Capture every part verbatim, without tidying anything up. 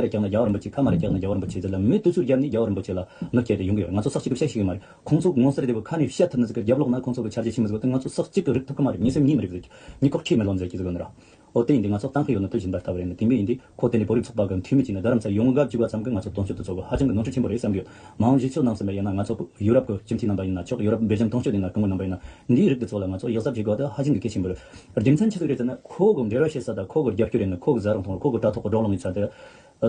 རེ་བཀྱགས་ན་རྒྱལ་བ་རིན་པོ་ཆེ། ཁ་མ་རེ་བཀྱགས་ན་རྒྱལ་བ་རིན་པོ་ཆེ་ཟེར་ལ། མི་དུས་ཚོད་བརྒྱབ་ནས་རྒྱལ་བ་རིན་པོ་ཆེ་ལ་མི་སྐྱེལ་ཏེ་ཡོང་གི་ཡོད་རེད། ང་ཚོ་ས་གཅིག་གི་ཤ་ཞིག་ཡོད་མ་རེད། ཁོང་ཚོ་ངོ་ཟེར་བདེ་པོ་ཁ་ནས་བཤད་ཐུབ་ན་ཟེར་གི། རྒྱབ་ལོག་ན་ཁོང་ཚོ་གི་འཆར་གཞི་ཤེས་མི་ཟེར་གི། ད་ང་ཚོ་ས་གཅིག་གི་རིག་ཐུབ་ཀྱི་མ་རེད། མི་སེམས་གཉིས་མི་རིག་ཟེར་གི། མི་ཁོག་ཁྲིད་མི་ལོན་ཟེར་གི་ཟེར་གི་ནི་ར། ཨོ་དེ་ཡིན་དུས་ང་ཚོ་གཏན་འཁེལ་ཡོད་ན་དེ་བཞིན་པར་ལྟ་བུ་རེད། ནི་དེ་འདྲ་ཡིན་དུས་ཁོ་དེ་ནས་བོད་རིགས་ཚོགས་པ་གི་འཐུས་མི་བྱས་ནས་རྡ་རམ་ས་ལ་ཡོང་སྐབས་གཅིག་པ་ཙམ་གྱིས་ང་ཚོ་དོན་གཅོད་དུ་ཚོགས་དགོས། ཧ་ཅང་གི་ནོར་འཁྲུལ་ཆེན་པོ་རེད་བསམ་གི་ཡོད། མ་འོངས་གཞི་ཁྱོན་ནང་ཟིན་པ་ཡིན་ན་ང་ཚོ་ཡུ་རོབ་ཀྱི་སྤྱི་འཐུས་རྣམ་པ་ཡིན་ན་ཆོག་ཡུ་རོབ་སྦེལ་ཇམ་དོན་གཅོད་ཡིན་ན་སྐུ་ངོ་རྣམ་པ་ཡིན་ན་འདིའི་རིགས་དེ་ཚོ་ལ་ང་ཚོ་ཡག་གཟབ་བྱེད་དགོས། ད་ཧ་ཅང་གི་གལ་ཆེན་པོ་རེད། རྒྱུ་མཚན་ཆི་ཟིག་རེད་ཟེར་ན། ཁོ་གི་འབྲེལ་བ་བྱེད་ས་དང་ཁོ་གི་རྒྱབ་སྐྱོར་ཡིན་ན། ཁོ་གི་བཟའ་རོགས་མཐོང་རོགས། ཁོ་གི་དྲ་ཐོག་གི་བགྲོ་གླེང་ཡིན་ས་དེ།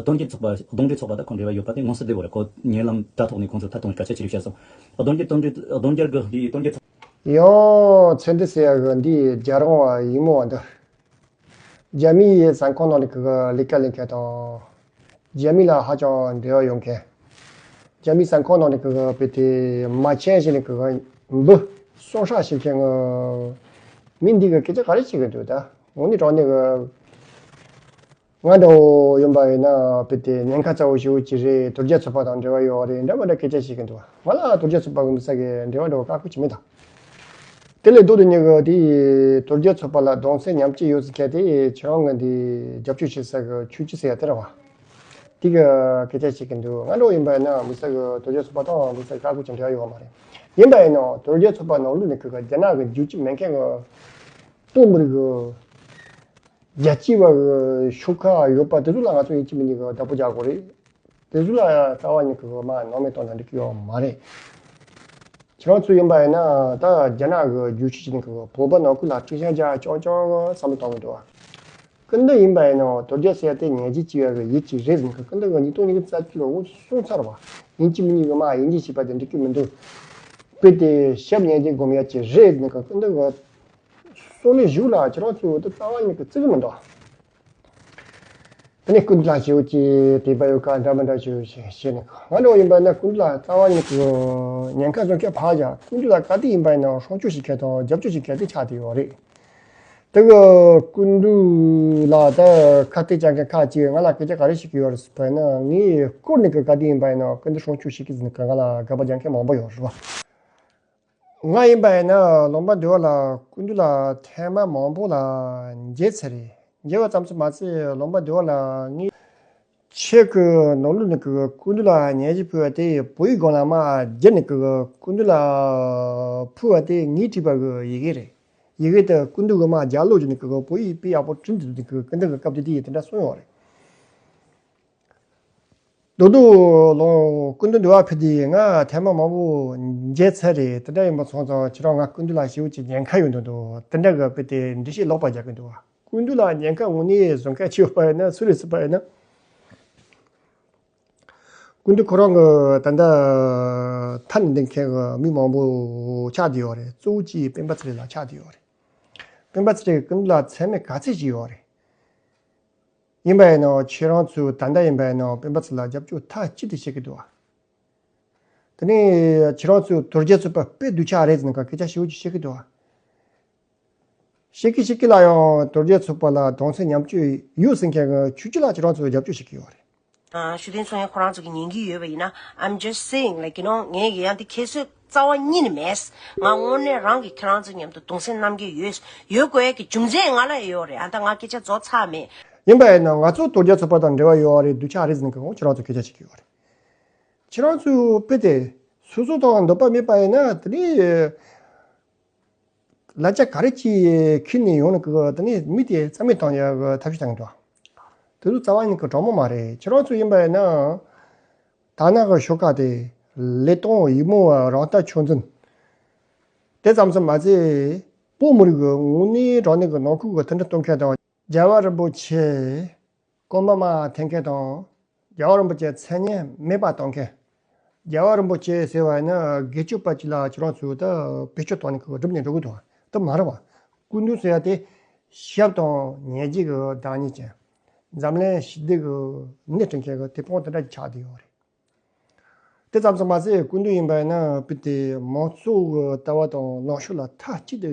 དོན་གཅོད་ཚོགས་པ་གདོན་འདྲེ་ཚོགས་པ་དང་ཁོ་འབྲེལ་བ་ཡོད་པ་དེ་མངོན་གསལ་དོད་པོ་རེད། ཁོ་ཉེ་ལམ་དྲ་ཐོག་ནས་ཁོང་ཚོ་ཐད་གཏོང་གི་སྐད་ཆ་ཅི་རིགས་བཤད་སོང་། གདོན་འདྲེ་གདོན་འདྲེ་གདོན་འདྲེ་གི་འདི་གདོན་འདྲེ་ཚོགས། ཡང་ཚེ་འདི་ཟེར་ཡ་གི་འདི་རྒྱ་རོང་བ་ཡིན་མོ་བ་འདི། རྒྱ་མིའི་ཟ་ཁང་ནང་ནས་གི་ལས་ཀ་ལས་མཁན་དང་། རྒྱ་མི་ལ་ཧ་ཅང་འབྲེལ་བ་ཡོད་མཁན། རྒྱ་མིའི་ཟ་ཁང་ནང་ནས་གི་བོད་དེ་མ་ཆེན་ཞིག་ནས་གི་འབུ་སོང་ཧྲ་ཞིག་མཁན་གི་མི་འདི་གི་སྐད་ཆ་ག་རེ་བཤད་གི་འདུག་ད་དངོས་གནས་དྲང་གནས་གི། ང་འདྲ་བོ་ཡིན་པ་ཡིན་ན་བོད་དེ་ཉེན་ཁ་ཚ་བོ་ཞེ་པོ་ཅིག་རེད། དོལ་རྒྱལ་ཚོགས་པ་དང་འབྲེལ་བ་ཡོད་རེད། འདྲ་མི་འདྲ་སྐད་ཆ་བཤད་གི་འདུག་ང་ལ་དོལ་རྒྱལ་ཚོགས་པ་གི་མི་ས་གི་འབྲེལ་བ་འདྲ་བོ་ཁག་ཁུར་ཅིག་མེད་ད། དེ་ལས་ལྡོག་ཏུ་ཉེ་གི་དེ་དོལ་རྒྱལ་ཚོགས་པ་ལ་གདུང་སེམས་མཉམ་སྐྱེད་ཡོད་ཟེར་མཁན་དེ་ཁྱེད་རང་གི་འདི་རྒྱབ་སྐྱོར་བྱེད་ས་གི་ཆོས་སྤྱི་ཟེར་ཡ་དེ་རེད་བ། དེ་གི་སྐད་ཆ་བཤད་གི་འདུག་ང་འདྲ་བོ་ཡིན་པ་ཡིན་ན་མི་ས་གི་དོལ་རྒྱལ་ཚོགས་པ་དང་མི་ས་གི་ཁག་ཁུར་ཅིག་འབྲེལ་བ་ཡོད་མ་རེད། ཡིན་པ་ཡིན་ནའང་དོལ་རྒྱལ་ཚོགས་པ་ནང་ལོགས་ནས་གི་རྒྱ་ནག་གི་རྒྱུག་ཁྱི་མེད་མཁན་གི་བོད་མི་རིགས་གི་རྒྱལ་གཅེས་པ་གི་ཤོག་ཁག་ཡོད་པ་དེ་ཚོ་ལ་ང་ཚོ་ཡིན་གཅིག་མིན་གཅིག་གི་བདག་པོ་རྒྱག་དགོས་རེད། དེ་ཚོ་ལ་རྩ་བ་ཉིད་ཀྱི་མ་ནང་མེད་གཏོང་ན་འགྲིག་གི་ཡོད་མ་རེད། ཁྱེད་རང་ཚོ་ཡིན་པ་ཡིན་ན་ད་རྒྱ་ནག་གི་རྒྱུག་ཁྱི་ཅིག་ནི་གི་བོད་པ་ནང་ཁུལ་ལ་དཀྲུག་ཤིང་རྒྱག་རྐྱང་རྐྱང་བསམ་བློ་གཏོང་གི་འདུག་བ། སྐུ་མདུན་ཡིན་པ་ཡིན་ན་དོལ་རྒྱལ་ཟེར་ཡ་དེ་ཉེས་ཅན་གཅིག་ཡོད་གི་ཡིད་ཀྱི་རེད་ཟེར་ནི་གི། སྐུ་མདུན་གི་ཉིས་སྟོང་ཉི་ཤུ་རྩ་གཅིག་ལོ་འུ་སོང་ཚར་བ། ཡིན་གཅིག་མིན་གཉིས་གི་མ་ཡིན་གཅིག་བྱས་པ་དེ་འགྲིག་གི་མི་འདུག་དཔེ་དེ་ཞབས་ཉེས་ཅན་སྒོམ་ཡ་ཅིག་རེད་ཟེར་ནི་གི་སྐུ་མདུན་གི་སོང་ནས་བཞུགས་ལ་ཁྱེད་རང་ཚོས་འོ་དེ་རྩ་བ་ཉིད་ཀྱི་བརྩི་གི་མི་འདུག་དེ་ནས་སྐུ་མདུན་ལ་ཞེ་པོ་ཅིག་དད་པ་ཡོད་ཀ་འདྲ་མི་འདྲ་ཞེ་པོ་ཅིག་བཤད་ནས། ང་འདྲ་བོ་ཡིན་པ་ན་སྐུ་མདུན་ལ་རྩ་བ་ཉིད་ཀྱི་ཉེན་ཁ་བཟོ་མཁན་ཕར་བཞག་སྐུ་མདུན་ལ་ག་དུས་ཡིན་པ་ཡིན་ནའང་སྲུང་སྐྱོབ་བྱེད་མཁན་དང་རྒྱབ་སྐྱོར་བྱེད་མཁན་དེ་ཆགས་བསྡད་ཡོད་རེད། དེ་གི་སྐུ་མདུན་ལ་ད་ཁ་གཏད་བཅག་མཁན་ཁག་ཅིག་ང་ལ་སྐད་ཆ་ག་རེ་བཤད་ཀྱི་ཡོད་རེད་ཟེར་བ་ཡིན་ན། ངས་སྐོར་ནས་གི་ག་དུས་ཡིན་པ་ཡིན་ནའང་སྐུ་མདུན་སྲུང་སྐྱོབ་བྱེད་ཀྱི་ཟེར་ནས་གི་ང་ལ་དགག་པ་རྒྱག་མཁན་མང་པོ་ཡོད་རེད་བ། ང་ཡིན་པ་ཡིན་ན་ལུང་པ་འདི་བ་ལ་སྐུ་མདུན་ལ་ཐེངས་མ་མང་པོ་ལ་མཇལ་ཚར་རེད། མཇལ་བ་ཙམ་ཞིག་མ་ཚད་ལུང་པ་འདི་བ་ལ་ངས་ཆེད་ཀྱི་ནང་ལོགས་ནས་ཀྱི་སྐུ་མདུན་ལ་སྙན་ཞུ་ཕུལ་བ་དེ་བོད་ཡིག་སྒང་ལ་མར་བསྒྱུར་ནས་ཀྱི་སྐུ་མདུན་ལ་ཕུལ་བ་དེ་ངས་བྲིས་པ་གི་ཡི་གེ་རེད། ཡི་གེ་དེ་སྐུ་མདུན་གྱིས་མར་ལྗགས་ཀློག་བྱས་ནས་ཀྱི་བོད་ཡིག་དཔེ་ཡག་པོ་བྲིས་འདུག་ནས་ཀྱི་སྐུ་མདུན་གྱི་སྐབས་དེ་དེ་ཡི་དེ་འདྲ་གསུངས་ཡོད་རེད། རྡོག་རྡོག་ལོ་སྐུ་མདུན་འདི་བ་ཕེབས་དུས་ང་ཐེངས་མ་མང་པོ་མཇལ་ཚར་རེད། དེ་འདྲ་ཡིན་པ་སོང་ཙང་ཁྱེད་རང་ང་སྐུ་མདུན་ལ་ཞེ་པོ་ཅིག་ཉེན་ཁ་ཡོད་འདུག་འདུག་དེ་འདྲ་གི་དཔེ་དེ་འགྲེལ་བཤད་ལོག་པ་རྒྱག་གི་འདུག་སྐུ་མདུན་ལ་ཉེན་ཁ་དངོས་གནས་བཟོ་མཁན་ཆེ་བ་ཡིན་ན་སུ་རེད་ཟེར་བ་ཡིན་ན། སྐུ་མདུན་ཁོ་རང་གི་ད་ལྟ་མཐའ་ནས་འདེད་མཁན་གི་མི་མང་པོ་ཆགས་བསྡད་ཡོད་རེད། གཙོ་བོ་གཅིག་སྤེན་པ་ཚེ་རིང་ལགས་ཆགས་བསྡད་ཡོད་རེད། སྤེན་པ་ཚེ་རིང་སྐུ་མདུན་ལ་མཚན་སྨད་ག་ཚད་ཅིག་ཡོད་རེད། ཡིན་པ་ཡིན་ནའང་ཁྱེད་རང་ཚོས་ད་ལྟ་ཡིན་པ་ཡིན་ནའང་སྤེན་པ་ཚེ་རིང་ལ་རྒྱབ་སྐྱོར་མཐའ་གཅིག་ཏུ་བྱེད་ཀྱི་འདུག་བ། དེ་ནས་ཁྱེད་རང་ཚོས་དོལ་རྒྱལ་ཚོགས་པ་དཔེ་སྡུག་ཅག་རེད་ཟེར་ནས་སྐད་ཆ་ཞེ་པོ་ཅིག་བཤད་ཀྱི་འདུག་བ། བཤད་ཀྱི་བཤད་ཀྱི་ལ་ཡང་དོལ་རྒྱལ་ཚོགས་པ་ལ་གདུང་སེམས་མཉམ་སྐྱེད་ཡོད་ཟེར་མཁན་གྱི་ཆོས་སྤྱི་ལ་ཁྱེད་རང་ཚོས་རྒྱབ་སྐྱོར་བྱེད་ཀྱི་ཡོད་རེད། ཨ། ཞུ་དོན་ཚོ་ཡང་ཁོ་རང་ཚོ་གི་ཉན་གྱི་ཡོད་པ་ཡིན་ན། I'm just saying, like, you know, ངས་ཀྱི་ཡང་དེ་ཁྱད་གསོད་རྩ་བ་ཉིད་ནས་མེད། ང་དངོས་གནས་རང་གི་ཁྱེད་རང་ཚོ་མཉམ་དུ་གདུང་སེམས་མཉམ་སྐྱེད་ཡོད། ཡོད་དགོས་ཡ་གི་རྒྱུ་མཚན་ང་ལ་ཡོད་རེད། ཨ། ད་ང་སྐད་ཆ་རྫོགས་ཚར་མེད། ཡིན་པ་ཡིན་ན་ང་ཚོ་དོལ་རྒྱལ་ཚོགས་པ་དང་འབྲེལ་བ་ཡོད་རེད། སྡུག་ཅག་རེད་ཟེར་ནས་ཁོང་ཁྱེད་རང་ཚོ་སྐད་ཆ་བཤད་ཀྱི་ཡོད་རེད། ཁྱེད་རང་ཚོའི་དཔེ་དེ་སོ་སོ་དང་འདོད་པ་མེད་པ་ཡིན་ན་དེ་ནས། ལ་ཆ་ག་རེ་ཅིག་ཁྱེར་ནས་ཡོང་ནས་ཀྱི་དེ་ནས་མི་དེ་རྩ་མེད་བཏང་ཡག་གི་ཐབས་ཤེས་བཏང་གི་འདུག་དེ་ཚོ་རྩ་བ་ཉིད་ཀྱི་དྲང་མོ་མ་རེད། ཁྱེད་རང་ཚོ་ཡིན་པ་ཡིན་ན། ད་ནང་གི་ཤོག་ཁག་དེ་ལས་སྟངས་ཡིག་རྨོངས་རང་ལྟ་ཆོས་འཛིན། དེ་ཙམ་ཙམ་མ་ཚད། བོད་མི་རིགས་ཀྱི་དངོས་གནས་དྲང་གནས་ཀྱི་ནང་ཁུལ་གྱི་མཐུན་སྒྲིལ་གཏོང་མཁན་དང་། རྒྱལ་བ་རིན་པོ་ཆེ་སྐུ་འབུམ་མར་འཐེན་མཁན་དང་། རྒྱལ་བ་རིན་པོ་ཆེའི་མཚན་སྙན་མེད་པ་གཏོང་མཁན། རྒྱལ་བ་རིན་པོ་ཆེ་ཟེར་བ་ཡིན་ན་སྒེར་གཅོད་པ་ཅིག་ལ་ཁྱེད་རང་ཚོས་ད་བེད་སྤྱོད་བཏང་ནས་ཁོ་སྒྲུབ་ནས་འགྲོ་གི་འདུག་དེ་མ་རེད་བ། སྐུ་མདུན་ཟེར་ཡ་དེ་ཞབས་དང་ཉེས་འགྱུར་གྱི་བདག་ཉིད་ཅན། འཛམ་གླིང་ཞི་བདེ་གི་སྣེ་ཁྲིད་མཁན་གྱི་དེད་དཔོན་དེ་འདྲ་ཅིག་ཆགས་བསྡད་ཡོད་རེད། དེ་ཙམ་ཙམ་མ་ཟད་སྐུ་མདུན་ཡིན་པ་ཡིན་ན་བོད་དེ་མང་གཙོ་གི་ལྟ་བ་དང་ལངས་ཕྱོགས་ལ་མཐའ་གཅིག་ཏུ་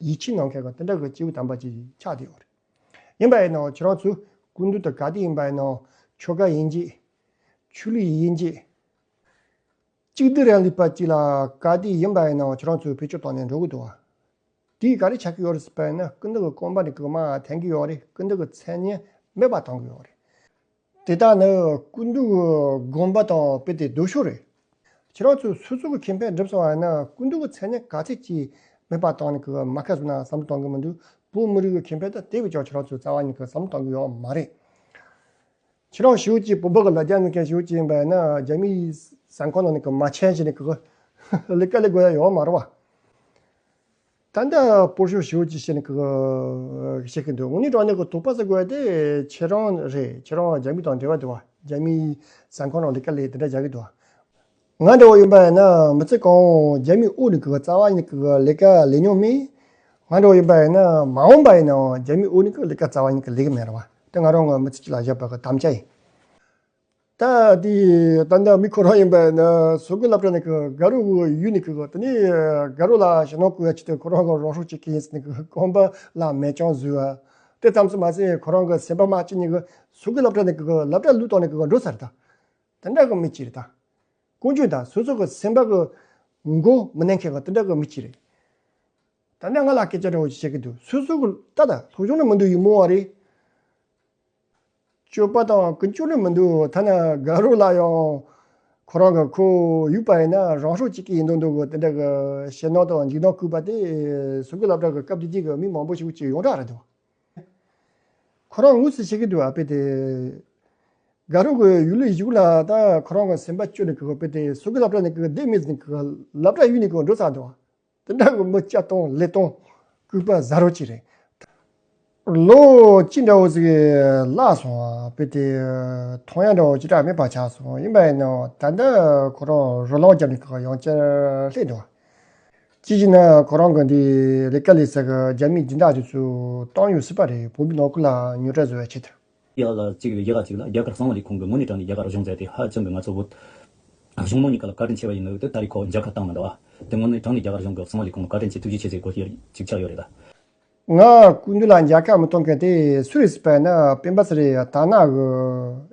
ཡིད་ཆེས་གནང་མཁན་གྱི་དེ་འདྲ་གི་སྐྱེས་བུ་དམ་པ་ཅིག་ཆགས་བསྡད་ཡོད་རེད། ཡིན་པ་ཡིན་ནའང་ཁྱེད་རང་ཚོས་སྐུ་མདུན་དང་ག་དུས་ཡིན་པ་ཡིན་ནའང་ཆོལ་ཁ་དབྱེ་འབྱེད། ཆོས་ལུགས་དབྱེ་འབྱེད། གཅིག་སྡུད་རིང་ལུགས་པ་ཅིག་ལ་ག་དུས་ཡིན་པ་ཡིན་ནའང་ཁྱེད་རང་ཚོས་བེད་སྤྱོད་བཏང་ནས་འགྲོ་གི་འདུག་བ། དེས་ག་རེ་ཆགས་ཀྱི་ཡོད་རེད་ཟེར་བ་ཡིན་ན་སྐུ་མདུན་གྱི་སྐུ་འབུམ་དེ་གི་མར་འཐེན་གྱི་ཡོད་རེད། སྐུ་མདུན་གྱི་མཚན་སྙན་མེད་པ་བཏང་གི་ཡོད་རེད། དེ་དག་ནི་སྐུ་མདུན་གྱི་དགོངས་པ་དང་དཔེ་དེ་ཟློས་ཕྱོགས་རེད། ཁྱེད་རང་ཚོས་སོ་སོ་གི་ཁེ་ཕན་སྒྲུབ་སོང་བ་ཡིན་ན་སྐུ་མདུན་གྱི་མཚན་སྙན་ག་ཚད་ཅིག་མེད་པ་བཏང་ནས་གི་མ་ཁ་བཟོ་ན་བསམ་བློ་གཏོང་གི་མི་འདུག་བོད་མི་རིགས་ཀྱི་ཁེ་ཕན་དང་དེ་བས་ཀྱང་ཁྱེད་རང་ཚོས་རྩ་བ་ཉིད་ཀྱི་བསམ་བློ་གཏོང་གི་ཡོད་མ་རེད། ཁྱེད་རང་ཞེ་པོ་ཅིག་བོད་པ་གི་ལ་རྒྱ་ངན་མཁན་ཞེ་པོ་ཅིག་ཡིན་པ་ཡིན་ན་རྒྱ་མིའི་ཟ་ཁང་ནང་ནས་གི་མ་ཆེན་ཞིག་ནས་གི་ལས་ཀ་ལས་དགོས་ཡ་ཡོད་མ་རེད་བ། ད་ལྟ་སྤོར་ཤོག་ཞེ་པོ་ཅིག་བཤད་ནས་གི་བཤད་གི་འདུག་དངོས་གནས་དྲང་གནས་གི་དོགས་པ་ཟ་དགོས་ཡ་དེ་ཁྱེད་རང་རེད། ཁྱེད་རང་རྒྱ་མི་དང་འབྲེལ་བ་འདུག་བ། རྒྱ་མིའི་ཟ་ཁང་ནང་ལས་ཀ་ལས་དེ་འདྲ་བྱ་གི་འདུག་བ། ང་འདྲ་བོ་ཡིན་པ་ཡིན་ན་མི་ཚེ་གང་བོ་རྒྱ་མིའི་འོག་ནས་གི་རྩ་བ་ཉིད་གི་ལས་ཀ་ལས་མྱོང་མེད། ང་འདྲ་བོ་ཡིན་པ་ཡིན་ན་མ་འོངས་པ་ཡིན་ནའང་རྒྱ་མིའི་འོག་ནས་གི་ལས་ཀ་རྩ་བ་ཉིད་གི་ལས་གི་མེད་རེད་བ། དེ་ང་རང་གི་མི་ཚེ་གཅིག་ལ་བཞག་པ་གི་དམ་བཅའ་ཡིན། ད་དེ་ད་ལྟ་མི་ཁོ་རང་ཡིན་པ་ཡིན་ན་སོ་གི་སློབ་གྲྭ་ནས་གི་དགའ་རོགས་གི་ཡུལ་ནས་གི་དེ་ནས་དགའ་རོགས་ལ་ཞེད་སྣང་བསྐུལ་བ་ཆེད་དུ་ཁོ་རང་གི་རང་སྲོག་གཅོད་ཀྱི་ཡིན་ཟེར་ནས་གི་གོམ་པ་ལ་མེ་ལྕང་བཟོས་བ། དེ་ཙམ་སུ་མ་ཟད་ཁོ་རང་གི་སེམས་པ་མ་སྐྱིད་ནས་གི་སོ་གི་སློབ་གྲྭ་ནས་གི་སློབ་གྲྭ་ལུས་བཏང་ནས་གི་འགྲོ་ས་རེད་ད། དེ་འདྲ་གི་མི་གཅིག་རེད་ད། ཀུན་སྤྱོད་དང་སོ་སོ་གི་སེམས་པ་གི་མགོ་མི་གནས་མཁན་གི་དེ་འདྲ་གི་མི་གཅིག་རེད། ད་ནི་ང་ལ་སྐད་ཆ་འདྲ་བོ་ཞིག་བཤད་ཀྱི་འདུག་སོ་སོ་གི་ལྟ་ད་སློབ་སྦྱོང་ནི་མི་འདུག་ཡིན་མོ་བ་རེད། སྤྱོད་པ་དང་ཀུན་སྤྱོད་ནི་མི་འདུག་ཐ་ན་དགའ་རོགས་ལ་ཡང་ཁོ་རང་གི་ཁོ་ཡུག་པ་ཡིན་ན་རང་སྲོག་གཅོད་ཀྱི་ཡིན་མདོག་མདོག་གི་དེ་འདྲ་གི་ཞེད་སྣང་དང་འཇིགས་སྣང་བསྐུལ་བ་དེ་སོ་གི་སློབ་གྲྭ་གི་སྐབས་དེ་དུས་ཀྱི་མི་མང་པོ་ཞིག་གིས་ཡོངས་གྲགས་རེད་འདུག་ཁོ་རང་དངོས་སུ་བཤད་ཀྱི་འདུག་ཨ་དཔེ་དེ། དགའ་རོགས་ཀྱི་ཡུལ་ལས་གཞུག་ལ་ད་ཁོ་རང་གི་སེམས་པ་སྐྱོ་ནས་ཁོ་དཔེ་དེ་སོ་གི་སློབ་གྲྭ་ནས་ཁོ་བསྡད་མེད་ཟིན་ཁོ་སློབ་གྲྭ་གཡུགས་ནས་ཁོ་འགྲོ་ཚར་འདུག་དེ་འདྲ་གི་མི་སྐྱ་སྟོང་ལས་སྟོང་ལྐུགས་པ་ཟ་རོ་ཅིག་རེད། ལོ་གཅིག་འདྲ་བོ་ཟིག་བརླག་སོང་བ་དཔེ་དེ། མཐོང་ཡ་འདྲ་བོ་ཅི་དྲག་མེད་པ་ཆགས་སོང་ཡིན་པ་ཡིན་ནའང་ད་ལྟ་ཁོ་རང་རོ་ལངས་བརྒྱབ་ནས་ཁོ་ཡང་བསྐྱར་སླེབས་འདུག་ཅི་ཞིག་ན་ཁོ་རང་གི་འདི་ལས་ཀ་ལས་ས་གི་རྒྱ་མིའི་སྦྱིན་བདག་དེ་ཚོ་བཏང་ཡོད་སྲིད་པ་རེད། བོད་མི་ནང་ཁུལ་ལ་ཉོ་གྲྭ་བཟོ་བའི་ཆེད་དུ། ཡག་ལ་གཅིག་ཡག་ག་གཅིག་ལ་རྒྱ་གར་གསང་བ་ལས་ཁུངས་ཀྱི་དངོས་གནས་དྲང་གནས་རྒྱ་གར་གཞུང་མཛད་དེ་ཧ་ཅང་གི་ང་ཚོ་བོད་གཞུང་མང་གཉིས་ཀ་ལ་བཀའ་དྲིན་ཆེ་བ་ཡིན་ནོ་དེ་ད་རེས་ཁོ་མཇལ་ཁ་བཏང་མི་འདུག་བ། དེ་དངོས་གནས་དྲང་གནས་རྒྱ་གར་གཞུང་གི་གསང་བ་ལས་ཁུངས་ལ་བཀའ་དྲིན་ཆེ་ཐུགས་རྗེ་ཆེ་ཟེར་དགོས་ཀྱི་ཅིག་ཆགས་ཡོད་རེད་ད། ང་སྐུ་མདུན་ལ་མཇལ་ཁ་མི་གཏོང་མཁན་དེ་སུ་རེད་ཟེར་བ་ཡིན་ན་སྤེན་པ་ཚེ་རིང་དར་ནག་གི་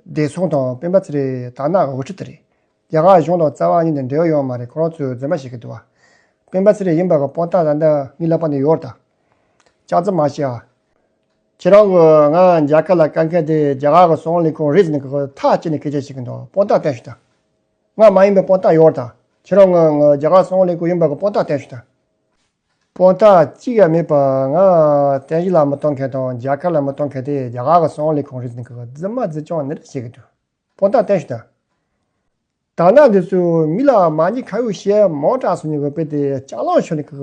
བདེ་སྲུང་དང་སྤེན་པ་ཚེ་རིང་དར་ནག་གི་དབུ་ཁྲིད་དེ་རེད། རྒྱ་གར་གཞུང་དང་རྩ་བ་ཉིད་ནས་འབྲེལ་བ་ཡོད་མ་རེད། ཁོ་རང་ཚོས་རྫུན་མ་བཤད་ཀྱི་འདུག་བ། སྤེན་པ་ཚེ་རིང་ཡིན་པ་གི་དཔང་རྟགས་ད་ལྟ་ངའི་ལག་པ་ནས་ཡོད་རེད་ད། ཅག་ཙམ་མ་བཤད་ཨ། ཁྱེད་རང་གི་ང་མཇལ་ཁ་ལ་བཀའ་མཁན་དེ་རྒྱ་གར་གི་གསང་བ་ལས་ཁུངས་རེད་ཟེར་ནས་གི་ཐག་བཅད་ནས་སྐད་ཆ་བཤད་ཀྱི་འདུག་དཔང་རྟགས་བསྟན་ཤོག་ད། ང་མ་ཡིན་པའི་དཔང་རྟགས་ཡོད་རེད་ད། ཁྱེད་རང་ང་ང་རྒྱ་གར་གསང་བ་ལས་ཁུངས་ཡིན་པ་གི་དཔང་རྟགས་བསྟན་ཤོག་ད། དཔང་རྟགས་གཅིག་ཡང་མེད་པ་ང་བསྟན་བཞེས་ལ་མི་གཏོང་མཁན་དང་མཇལ་ཁ་ལ་མི་གཏོང་མཁན་དེ་རྒྱ་གར་གི་གསང་བ་ལས་ཁུངས་རེད་ཟེར་ནས་གི་རྫུན་མ་རྫུན་རྐྱང་ནི་རེ་བཤད་ཀྱི་འདུག་དཔང་རྟགས་བསྟན་ཤོག་ད། དར་ནག་འདི་ཚོས་མི་ལ་མ་ཉེས་ཁ་གཡོག་བྱེད་མང་དྲགས་སོང་ནས་གི་དཔེ་དེ་ལྕགས་ལམ་ཤོར་ནས་གི་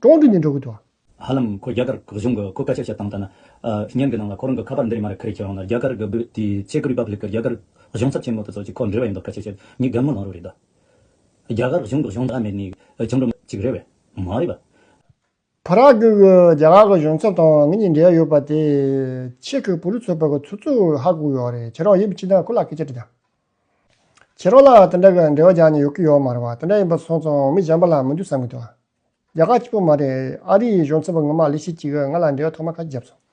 གྲོངས་འགྲོ་ནས་འགྲོ་གི་འདུག་ཧ་ལམ་ཁོ་རྒྱ་གར་གཞུང་གི་ཁོ་སྐད་ཆ་བཤད་སྟངས་ལྟར་ན། ཨ། བརྙན་གི་ནང་ལ་ཁོ་རང་གི་ཁ་པར་འདི་རེད་མ་རེད་ཁ་རེད་ཁྱེད་རང་ལ་རྒྱ་གར་གི་བུ་དེ་ཅེག་རི་པབ་ལིག་གི་རྒྱ་གར་གཞུང་ཚབ་ཆེན་མོ་དེ་ཚོ་ཅིག་ཁོ་འབྲེལ་བ་ཡིན་པ་སྐད་ཆ་བཤད་ངས་དགའ་མོ་ལངས་རོགས་རེད་ད། རྒྱ་གར་གཞུང་གི་གཞུང་བདག་མེད་ནི་ཁྱིམ་རུ་ཅིག་རེད་བས་མ་རེད་པ། ཕ་ར་གི་རྒྱ་གར་གི་གཞུང་ཚབ་དང་ངེད་གཉིས་འབྲེལ་ཡོད་པ་དེ་ཁྱེད་ཀྱི་བོད་རིགས་ཚོགས་པ་གི་ཚོགས་གཙོས་ཧ་གོ་ཡོད་རེད། ཁྱེད་རང་ཡིན་པ་ཅི་ན་ཁོ་ལ་སྐད་ཆ་དྲིས་དང་། ཁྱེད་རང་ལ་དེ་འདྲ་གི་འབྲེལ་བ་རྒྱག་ནས་ཡོད་ཀྱི་ཡོད་མ་རེད་བ། དེ་འདྲ་ཡིན་པ་སོང་ཙང་མི་གཞན་པ་ལ་མི་འདུག་བསམ་གི་འདུག་རྒྱ་གར་གཅིག་པོ་མ་རེད། ཨ་རིའི་གཞུང་ཚབ་པ་ངོ་མ་ལས་བྱེད་ཅིག་གིས་ང་ལ་འབྲེལ་བ་ཐོག་མ་ཁ་ཤས་བརྒྱབ་སོང་